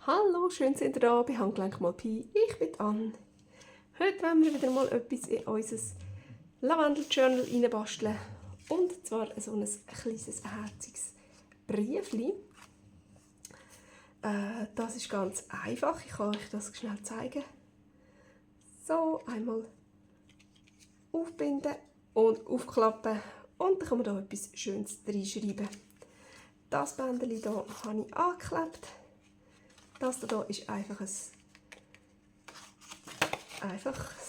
Hallo, schön seid ihr da bei Handgelenk mal Pi. Ich bin Anne. Heute wollen wir wieder mal etwas in unser Lavendel-Journal reinbasteln. Und zwar so ein kleines, herziges Briefchen. Das ist ganz einfach. Ich kann euch das schnell zeigen. So, einmal aufbinden und aufklappen. Und dann kann man da etwas Schönes reinschreiben. Das Bändchen hier habe ich angeklebt. Das hier ist einfach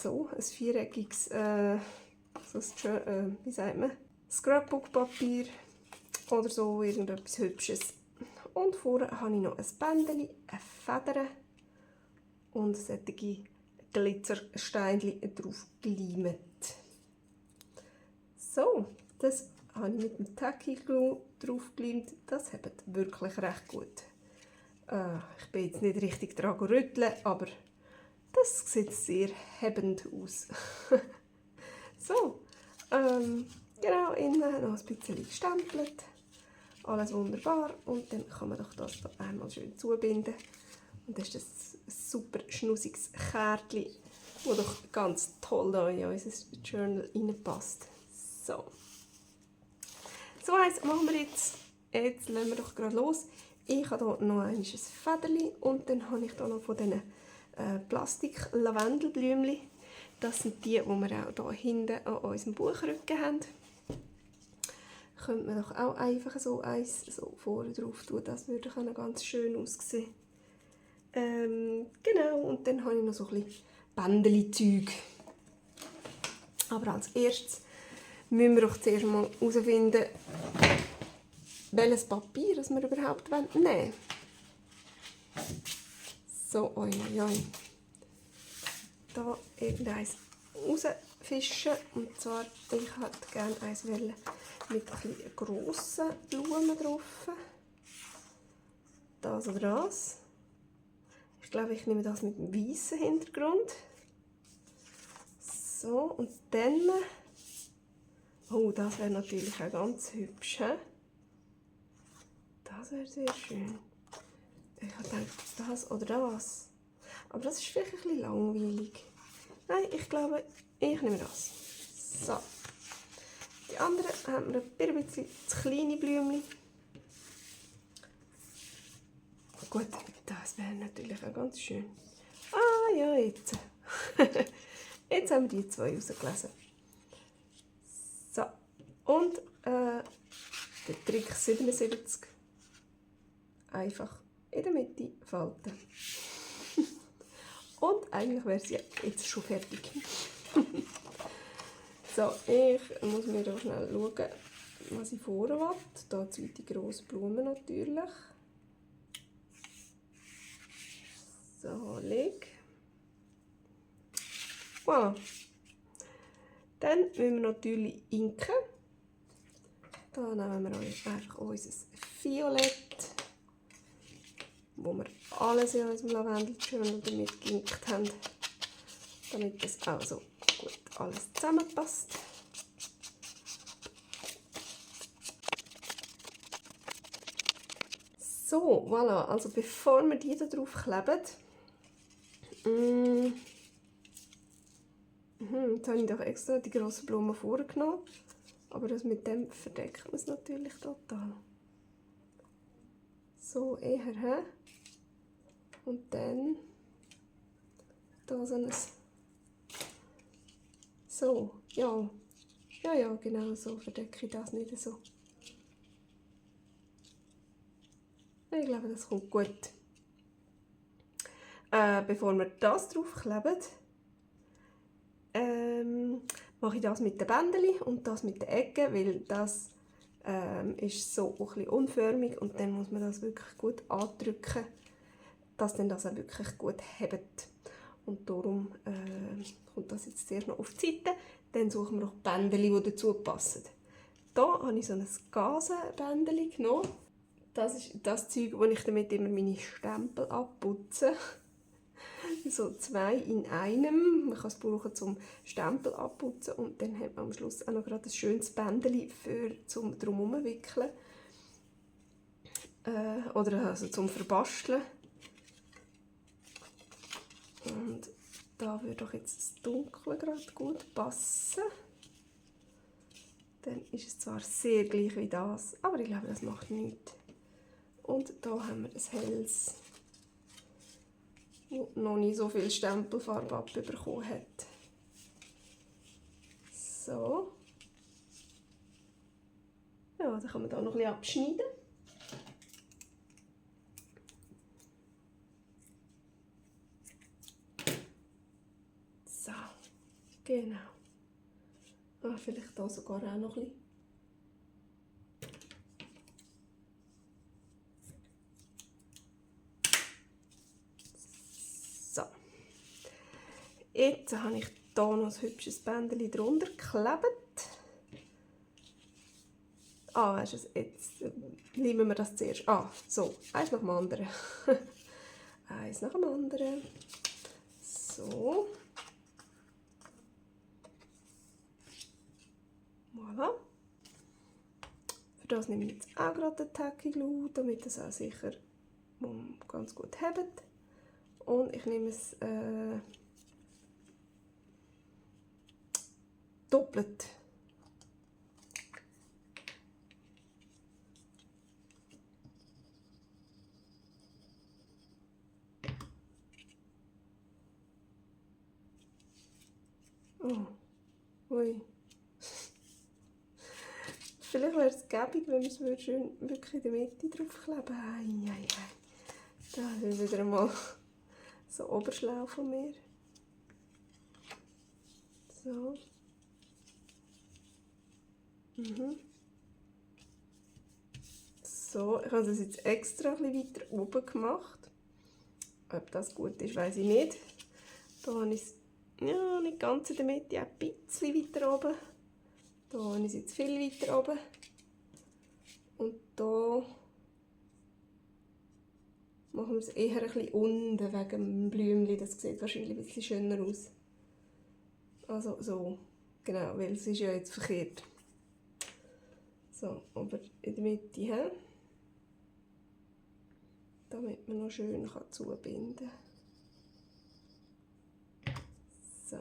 ein viereckiges wie sagt man? Scrapbook-Papier oder so, irgendetwas Hübsches. Und vorne habe ich noch ein Bändchen, eine Feder und solche Glitzersteinchen drauf geleimt. So, das habe ich mit dem Tacky Glue drauf geleimt. Das hebt wirklich recht gut. Ich bin jetzt nicht richtig dran rütteln, aber das sieht sehr hebend aus. So, genau, innen noch ein bisschen gestempelt. Alles wunderbar. Und dann kann man doch das hier einmal schön zubinden. Und das ist ein super schnusiges Kärtchen, das doch ganz toll da in unser Journal reinpasst. So, eins machen wir jetzt. Jetzt lassen wir doch gerade los. Ich habe hier noch ein Federchen und dann habe ich hier noch von diesen Plastik-Lavendelblümchen. Das sind die wir auch hier hinten an unserem Buchrücken haben. Könnte man doch auch einfach so eins so vorne drauf tun. Das würde ganz schön aussehen. Genau, und dann habe ich noch so ein bisschen Bändeli-Zeug. Aber als erstes müssen wir doch zuerst mal herausfinden, welches Papier das wir überhaupt nehmen wollen. So, oi. Da irgendeins rausfischen. Und zwar, ich hätte gerne eins mit ein grossen Blumen drauf. Das oder das. Ich glaube, ich nehme das mit dem weißen Hintergrund. So, und dann... Oh, das wäre natürlich auch ganz hübsch. He? Das wäre sehr schön. Ich habe gedacht, das oder das. Aber das ist vielleicht ein bisschen langweilig. Nein, ich glaube, ich nehme das. So. Die anderen haben wir ein bisschen zu kleine Blümchen. Gut, das wäre natürlich auch ganz schön. Ah ja, jetzt. Jetzt haben wir die zwei rausgelesen. So. Und der Trick 77. Einfach in der Mitte falten. Und eigentlich wäre sie jetzt schon fertig. So, ich muss mir hier schnell schauen, was ich vorne will. Hier zweite grosse Blume natürlich. So, leg. Voilà. Dann müssen wir natürlich inken. Da nehmen wir einfach unser Violett, wo wir alles in unserem Lavendel-Journal damit geinkt haben, damit das auch so gut alles zusammenpasst. So, voilà, also bevor wir die da drauf kleben, jetzt habe ich doch extra die grossen Blumen vorgenommen, aber das mit dem verdeckt man es natürlich total. So, eher her. Und dann da so ein... So, ja. Ja, genau so verdecke ich das nicht so. Ich glaube, das kommt gut. Bevor wir das draufkleben, mache ich das mit den Bändchen und das mit den Ecken, weil das ist so ein bisschen unförmig und dann muss man das wirklich gut andrücken, dass dann das auch wirklich gut hebt. Und darum kommt das jetzt zuerst noch auf die Seite. Dann suchen wir noch Bändchen, die dazu passen. Hier habe ich so ein Gazenbändchen genommen. Das ist das Zeug, wo ich damit immer meine Stempel abputze. So 2 in einem. Man kann es brauchen zum Stempel abputzen und dann hat man am Schluss auch noch gerade ein schönes Bändchen zum drumherum wickeln. Oder also zum Verbasteln. da würde doch jetzt das Dunkle gerade gut passen. Dann ist es zwar sehr gleich wie das, aber ich glaube, das macht nichts. Und da haben wir ein helles, das noch nicht so viel Stempelfarbe abbekommen hat. So. Ja, dann kann man da noch ein bisschen abschneiden. So, genau. Vielleicht hier sogar auch noch ein bisschen. So. Jetzt habe ich hier noch ein hübsches Bändchen drunter geklebt. Weißt du, jetzt nehmen wir das zuerst. So, eins nach dem anderen. Eins nach dem anderen. So. Voilà. Für das nehme ich jetzt auch gerade den Tacky Glue, damit es auch sicher ganz gut hebt. Und ich nehme es doppelt. Oh, ui. Vielleicht wäre es gäbig, wenn wir es schön wirklich in der Mitte draufkleben. Ei. Das ist wieder einmal so oberschlau von mir. So. So, ich habe das jetzt extra ein bisschen weiter oben gemacht. Ob das gut ist, weiß ich nicht. Da habe ich es nicht ganz in der Mitte, ein bisschen weiter oben. Da habe ich es jetzt viel weiter oben. Und da machen wir es eher ein bisschen unten wegen dem Blümchen. Das sieht wahrscheinlich ein bisschen schöner aus. Also so, genau, weil es ist ja jetzt verkehrt. So, aber in der Mitte hin, damit man noch schön zubinden kann. So,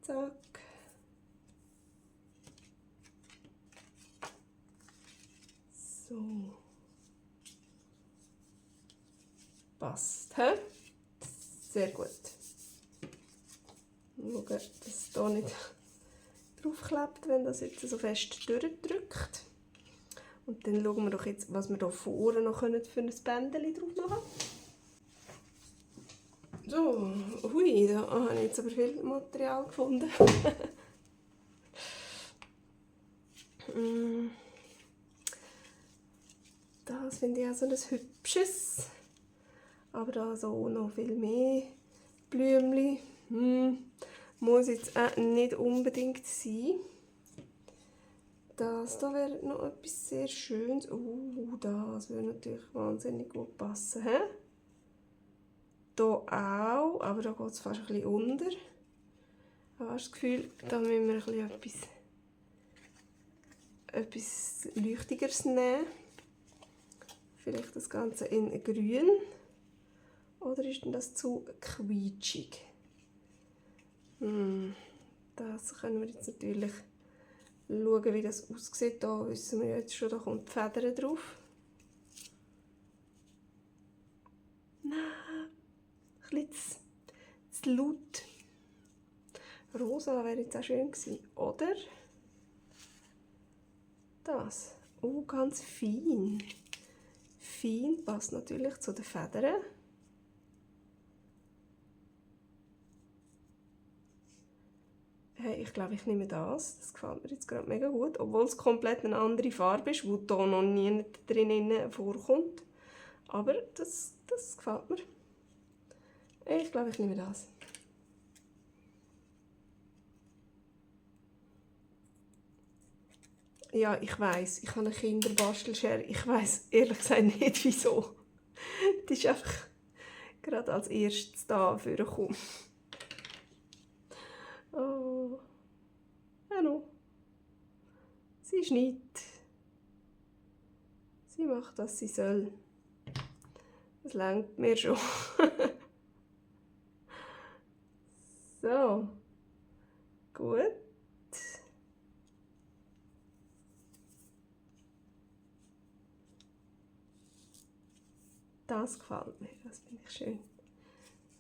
zack. So. Passt, he? Sehr gut. Schauen, dass es hier nicht draufklebt, wenn das jetzt so fest durchdrückt. Und dann schauen wir doch jetzt, was wir hier vorne noch für ein Bändchen drauf machen können. So, hui, da habe ich jetzt aber viel Material gefunden. Das finde ich auch so ein hübsches. Aber da so noch viel mehr Blümchen. Muss jetzt auch nicht unbedingt sein. Das da wäre noch etwas sehr Schönes. Das würde natürlich wahnsinnig gut passen. He? Hier auch, aber da geht es fast ein bisschen unter. Ich habe das Gefühl, da müssen wir ein bisschen etwas Leuchtigeres nehmen. Vielleicht das Ganze in grün. Oder ist denn das zu quietschig? Das können wir jetzt natürlich schauen, wie das aussieht. Da wissen wir jetzt schon, da kommt die Feder drauf. Nein, ein bisschen zu laut. Rosa wäre jetzt auch schön gewesen, oder? Das. Ganz fein. Fein passt natürlich zu den Federn. Hey, ich glaube, ich nehme das. Das gefällt mir jetzt gerade mega gut. Obwohl es komplett eine andere Farbe ist, die hier noch nie drin vorkommt. Aber das gefällt mir. Ich glaube, ich nehme das. Ja, ich weiss, ich habe eine Kinderbastelschere. Ich weiss ehrlich gesagt nicht, wieso. Die ist einfach gerade als erstes da vorgekommen. Oh. Hallo. Sie schneidet. Sie macht, was sie soll. Das reicht mir schon. Das gefällt mir, das finde ich schön.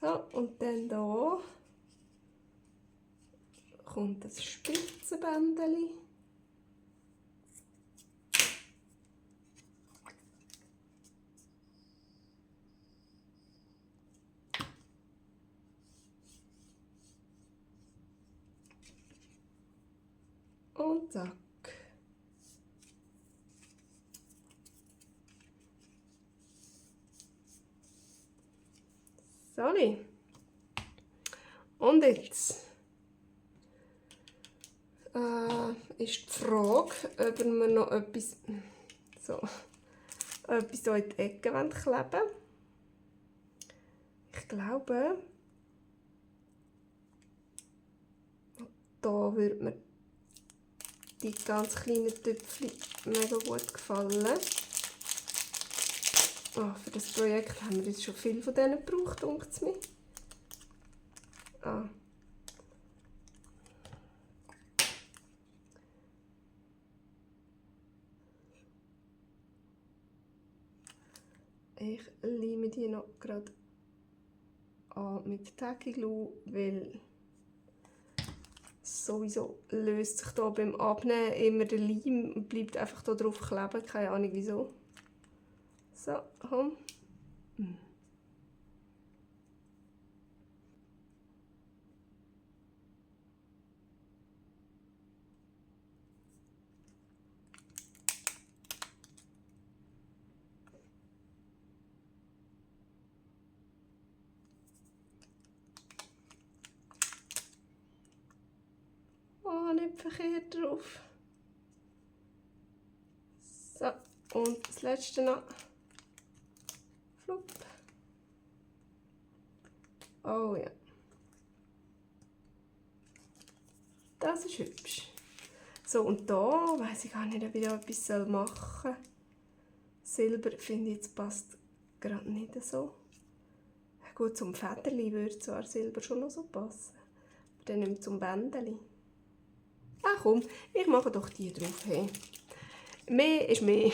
So, und dann hier kommt das Spitzenbändeli. Und zack. Sorry. Und jetzt ist die Frage, ob wir noch etwas so in die Ecke kleben wollen. Ich glaube, da würde mir die ganz kleinen Töpfchen mega gut gefallen. Oh, für das Projekt haben wir jetzt schon viel von denen gebraucht, denkt es mir. Ah. Ich leime die noch gerade an mit Tacky Glue, weil sowieso löst sich da beim Abnehmen immer der Leim und bleibt einfach da drauf kleben, keine Ahnung wieso. So, komm. Oh, nicht verkehrt drauf. So, und das letzte noch. Flupp. Oh ja. Das ist hübsch. So, und da weiss ich gar nicht, ob ich da etwas machen soll. Silber finde ich jetzt passt gerade nicht so. Gut, zum Federli würde zwar Silber schon noch so passen. Aber dann nicht zum Bändeli. Ach komm, ich mache doch die drauf. Hey. Mehr ist mehr.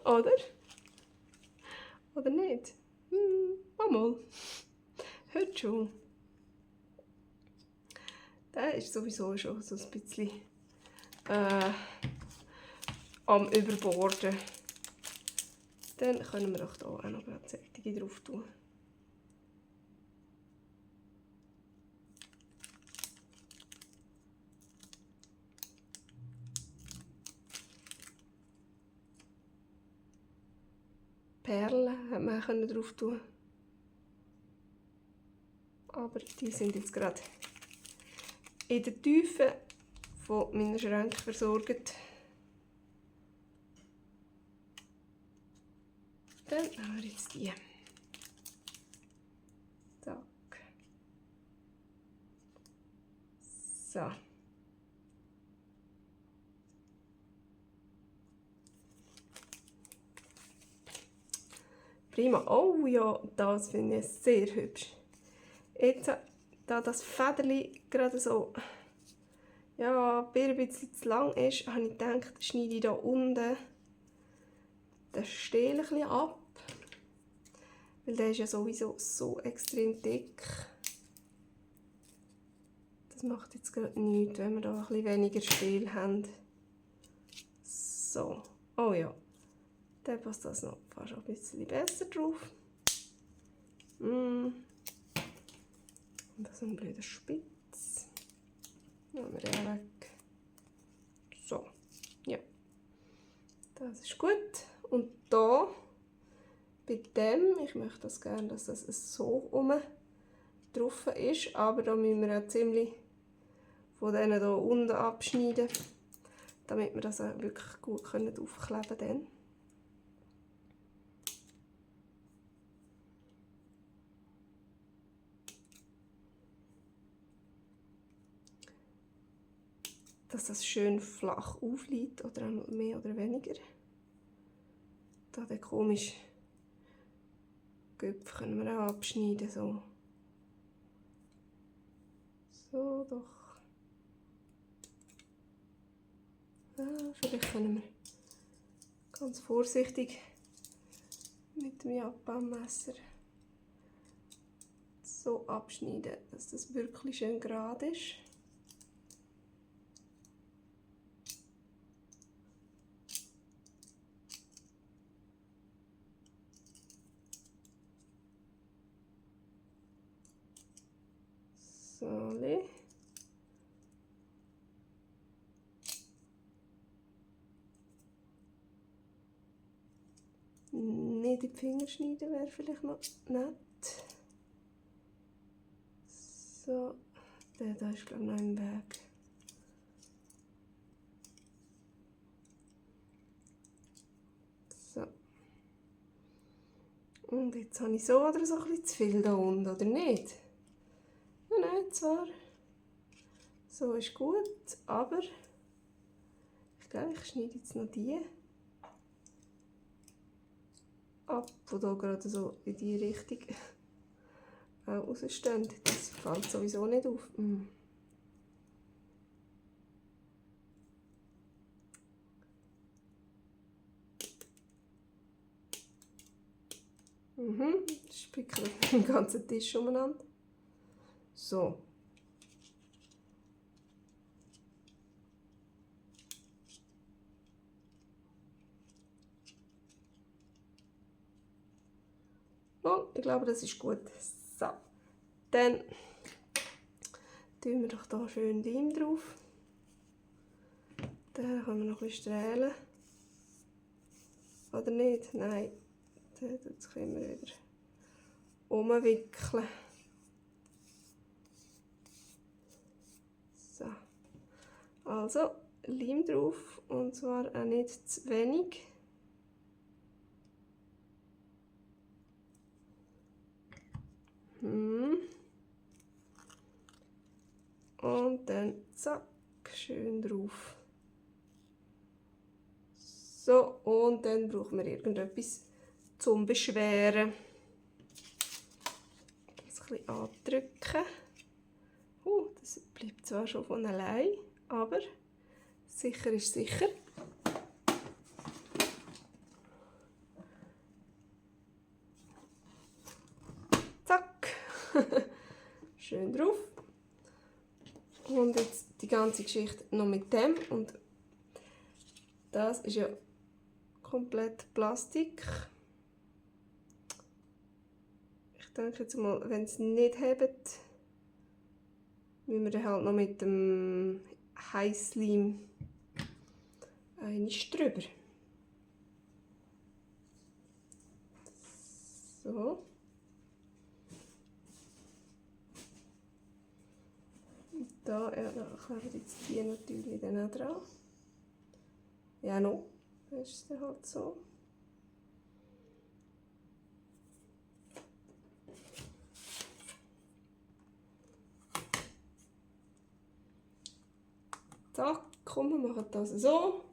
Oder? Oder nicht? Mal. Heute schon. Der ist sowieso schon so ein bisschen am Überborden. Dann können wir doch hier auch noch eine Sättige drauf tun. Perlen hätte man drauf tun. Aber die sind jetzt gerade in der Tiefe von meiner Schränke versorgt. Dann haben wir jetzt die. Zack. So. Prima. Oh ja, das finde ich sehr hübsch. Jetzt, da das Federli gerade so ja, ein bisschen zu lang ist, habe ich gedacht, schneide ich hier unten den Stiel ein bisschen ab. Weil der ist ja sowieso so extrem dick. Das macht jetzt gerade nichts, wenn wir da ein bisschen weniger Stiel haben. So. Oh ja. Dann passt das noch fast ein bisschen besser drauf. Und das ist ein blöder Spitz. Nehmen wir den weg. So. Ja. Das ist gut. Und da bei dem, ich möchte das gerne, dass das so drauf ist, aber da müssen wir auch ziemlich von denen hier unten abschneiden, damit wir das auch wirklich gut aufkleben können. Dass das schön flach aufliegt, oder auch mehr oder weniger. Da der komische Köpfe können wir auch abschneiden. So, so doch. Ja, vielleicht können wir ganz vorsichtig mit dem Japanmesser so abschneiden, dass das wirklich schön gerade ist. So. Nicht in die Finger schneiden wäre vielleicht noch nett. So, der da ist glaube ich noch im Weg. So. Und jetzt habe ich so oder so ein bisschen zu viel da unten, oder nicht? Ja, nein, zwar. So ist gut, aber ich glaube, ich schneide jetzt noch die ab, die hier gerade so in die Richtung rausstehen. Das fällt sowieso nicht auf. Das spickelt den ganzen Tisch umeinander. So. Oh, ich glaube, das ist gut. So. Dann tun wir doch hier schön Leim drauf. Den können wir noch ein bisschen strählen. Oder nicht? Nein. Jetzt können wir wieder umwickeln. So. Also Leim drauf. Und zwar auch nicht zu wenig. Und dann zack, schön drauf. So, und dann brauchen wir irgendetwas zum Beschweren. Das ein bisschen andrücken. Das bleibt zwar schon von allein, aber sicher ist sicher. Zack. Schön drauf. Und jetzt die ganze Geschichte noch mit dem. Und das ist ja komplett Plastik. Ich denke jetzt mal, wenn es nicht hebt, müssen wir dann halt noch mit dem Heißleim einiges drüber. So. Und da kleben jetzt die natürlich dann auch dran. Ja, noch. Das ist dann halt so. Zack, komm, wir machen das so.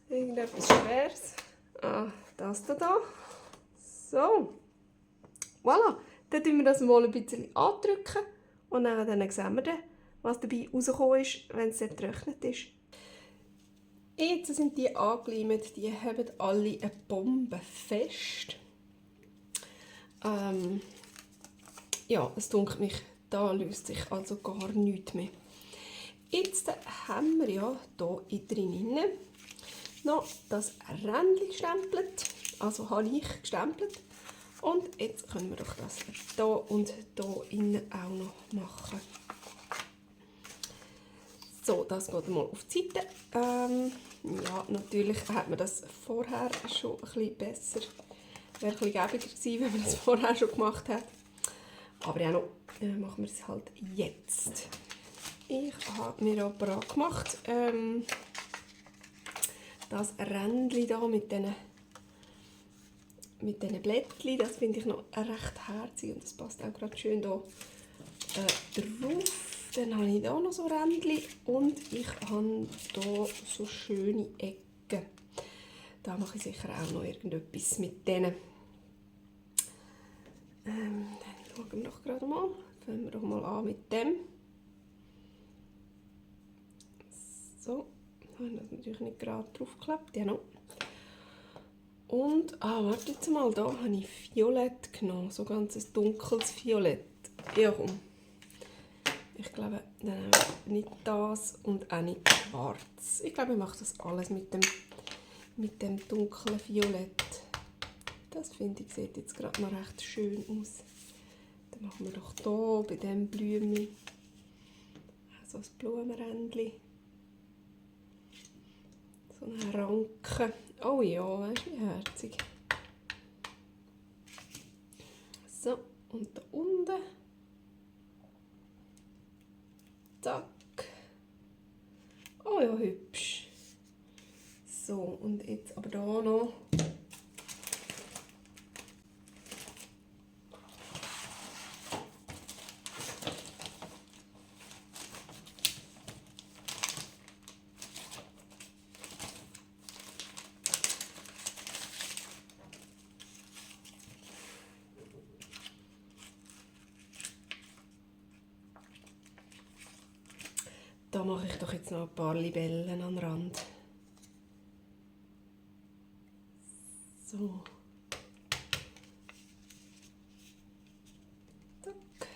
Irgendetwas Schweres. Das da. So. Voilà. Dann drücken wir das mal ein bisschen andrücken. Und dann sehen wir dann, was dabei rausgekommen ist, wenn es getrocknet ist. Jetzt sind die angeleimt, die haben alle eine Bombe fest. Ja, es dunkelt mich, da löst sich also gar nichts mehr. Jetzt haben wir ja hier drinnen noch das Rändchen gestempelt. Also habe ich gestempelt. Und jetzt können wir doch das hier und hier innen auch noch machen. So, das geht mal auf die Seite. Ja, natürlich hat man das vorher schon ein bisschen besser. Wäre ein bisschen gäbiger gewesen, wenn man das vorher schon gemacht hat. Aber ja, noch machen wir es halt jetzt. Ich habe mir auch bereit gemacht. Das Rändchen hier mit diesen Blättchen, das finde ich noch recht herzig und das passt auch gerade schön hier drauf. Dann habe ich hier noch so Rändchen und ich habe hier so schöne Ecken. Da mache ich sicher auch noch irgendetwas mit denen. Dann schauen wir doch gerade mal. Fangen wir doch mal an mit dem. So, habe das natürlich nicht gerade draufgeklebt. Ja, no. Und, warte jetzt mal, da habe ich Violett genommen, so ganz ein dunkles Violett. Ja, komm. Ich glaube, dann nicht das und auch nicht schwarz. Ich glaube, ich mache das alles mit dem dunklen Violett. Das finde ich, sieht jetzt gerade noch recht schön aus. Dann machen wir doch hier bei diesem Blümchen so ein Blumenrändchen. So eine Ranke. Oh ja, weißt du, wie herzig. So, und da unten. Zack. Oh ja, hübsch. So, und jetzt aber da noch. Da mache ich doch jetzt noch ein paar Libellen an den Rand. So. Zack.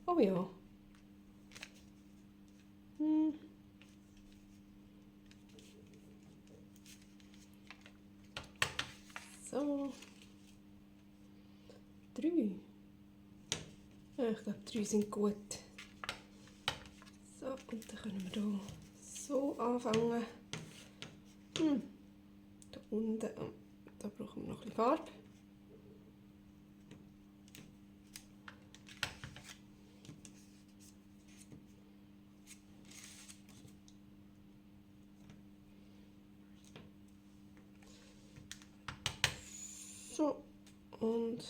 Oh ja. So. 3. Ja, ich glaube, 3 sind gut. So, und dann können wir hier so anfangen. Da unten, da brauchen wir noch ein bisschen Farbe. So, und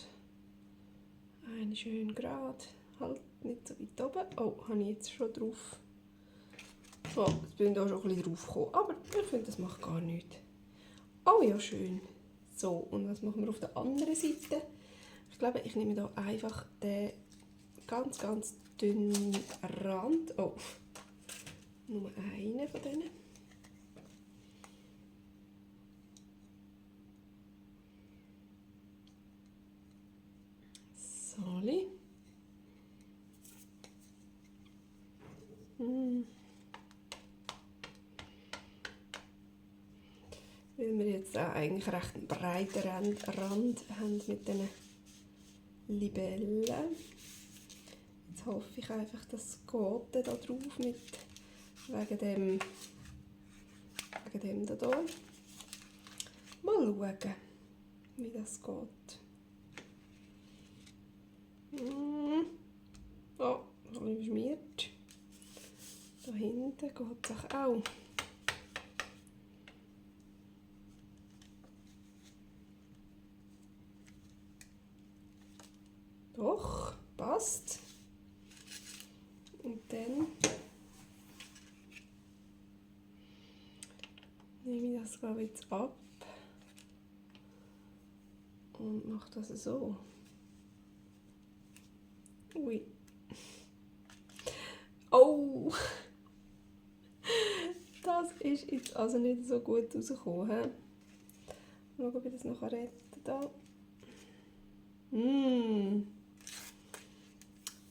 eine schön gerade, halt nicht so weit oben. Oh, habe ich jetzt schon drauf. So, jetzt bin ich da schon ein bisschen drauf gekommen, aber ich finde, das macht gar nichts. Oh ja, schön. So, und was machen wir auf der anderen Seite? Ich glaube, ich nehme da einfach den ganz, ganz dünnen Rand. Oh, nur einen von denen. Soli. Weil wir jetzt auch eigentlich recht einen breiten Rand haben mit diesen Libellen. Jetzt hoffe ich einfach, dass es geht da drauf mit wegen dem da. Mal schauen, wie das geht. Oh, ein bisschen beschmiert. Da hinten geht es auch. Doch, passt. Und dann nehme ich das glaube ich jetzt ab und mache das so. Ui. Oh! Das ist jetzt also nicht so gut rausgekommen. Schauen, ob ich das noch retten kann.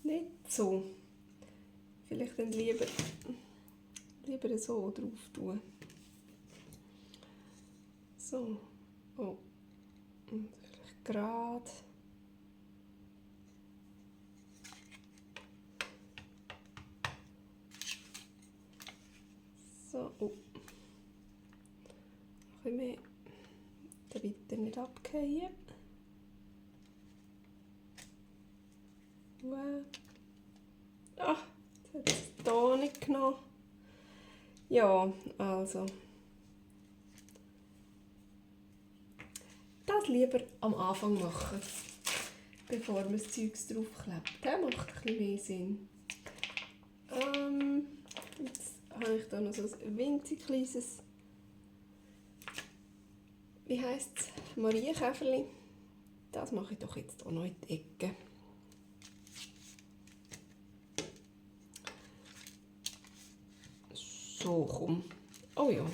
Nicht so. Vielleicht dann lieber so drauf tun. So. Oh. Und vielleicht gerade. So. Oh. Noch ein bisschen mehr. Dann bitte nicht abgehen. Wow. Ach, jetzt hat es hier nicht genommen. Ja, also. Das lieber am Anfang machen, bevor man das Zeug draufklebt. Das macht ein bisschen mehr Sinn. Jetzt habe ich hier noch so ein winzig kleines, wie heisst es, Marienkäferli. Das mache ich doch jetzt auch noch in die Ecke. So, komm. Oh ja,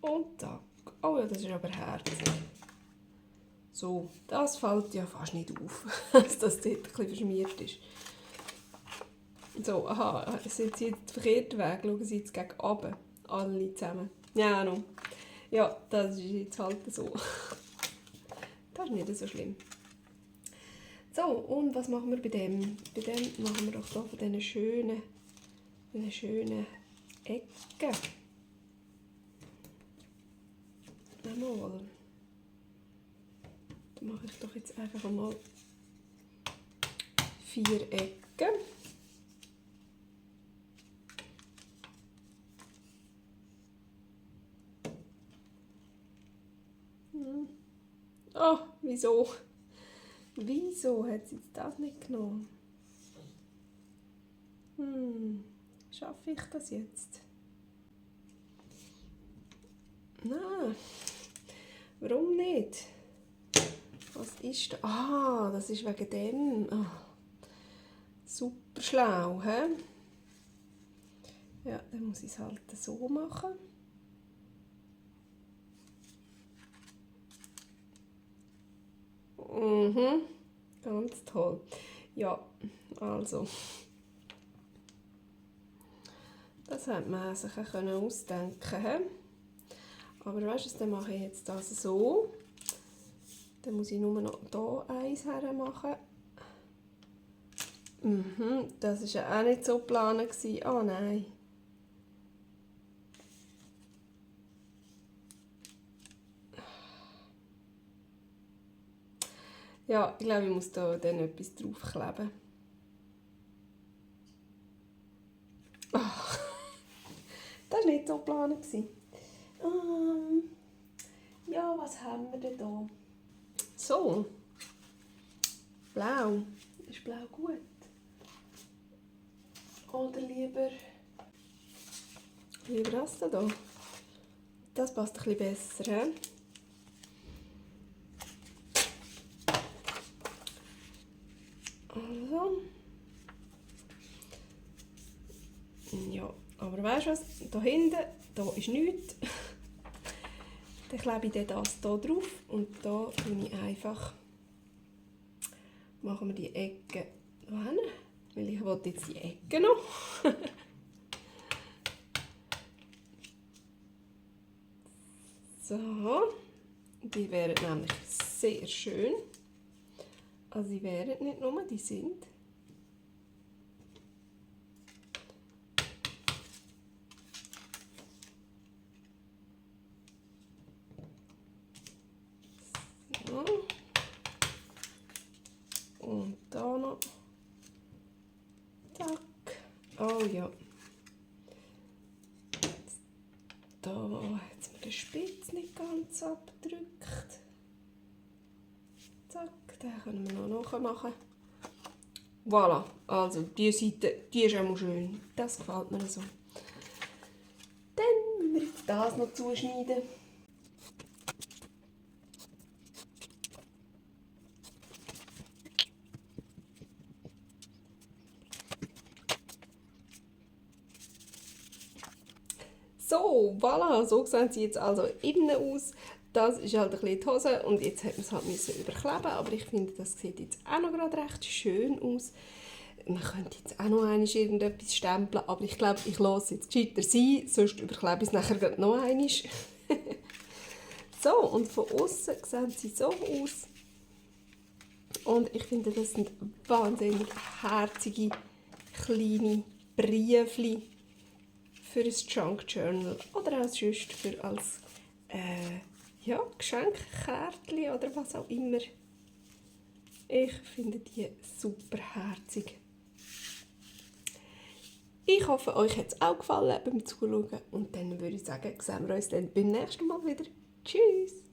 Und zack. Oh ja, das ist aber herzig. So, das fällt ja fast nicht auf, dass das dort ein bisschen verschmiert ist. So, aha, sind Sie jetzt den verkehrten Weg? Schauen Sie jetzt gegen oben. Alle zusammen. Ja, no. Ja, das ist jetzt halt so. Das ist nicht so schlimm. So, und was machen wir bei dem? Bei dem machen wir doch hier von diesen schönen Ecken. Einmal. Dann mache ich doch jetzt einfach einmal 4 Ecken. Oh, wieso? Wieso hat sie jetzt das nicht genommen? Schaffe ich das jetzt? Nein. Warum nicht? Was ist da? Ah, das ist wegen dem. Oh. Super schlau, hä? Ja, dann muss ich es halt so machen. Ganz toll. Ja, also. Das hätte man sich auch ausdenken können. Aber weißt du, dann mache ich jetzt das so. Dann muss ich nur noch hier eins hermachen. Das war ja auch nicht so geplant. Oh nein. Ja, ich glaube, ich muss da dann etwas draufkleben. Oh, das war nicht so geplant. Ja, was haben wir denn da? So. Blau. Ist blau gut? Oder lieber das da? Das passt ein bisschen besser, he? Also. Ja, aber weißt du was? Da hinten, da ist nichts. Dann klebe ich das hier drauf und da tue ich einfach, machen wir die Ecke hier hin, weil ich will jetzt die Ecke noch. So, die wären nämlich sehr schön. Also die wären nicht nur, die sind. So. Und da noch. Zack. Oh ja. Da hat es mir den Spitz nicht ganz abgedrückt. Zack, den können wir noch nachmachen. Voilà, also diese Seite, die ist auch mal schön. Das gefällt mir so. Dann müssen wir jetzt das noch zuschneiden. So, voilà, so sehen sie jetzt also innen aus. Das ist halt ein bisschen die Hose und jetzt hat man es halt überkleben, aber ich finde, das sieht jetzt auch noch gerade recht schön aus. Man könnte jetzt auch noch einmal irgendetwas stempeln, aber ich glaube, ich lasse es jetzt gescheiter sein, sonst überklebe ich es nachher noch einmal. So, und von außen sehen sie so aus. Und ich finde, das sind wahnsinnig herzige, kleine Briefchen für ein Junk Journal oder auch sonst für als Geschenkkärtchen oder was auch immer. Ich finde die super herzig. Ich hoffe, euch hat es auch gefallen beim Zuschauen und dann würde ich sagen, sehen wir uns dann beim nächsten Mal wieder. Tschüss!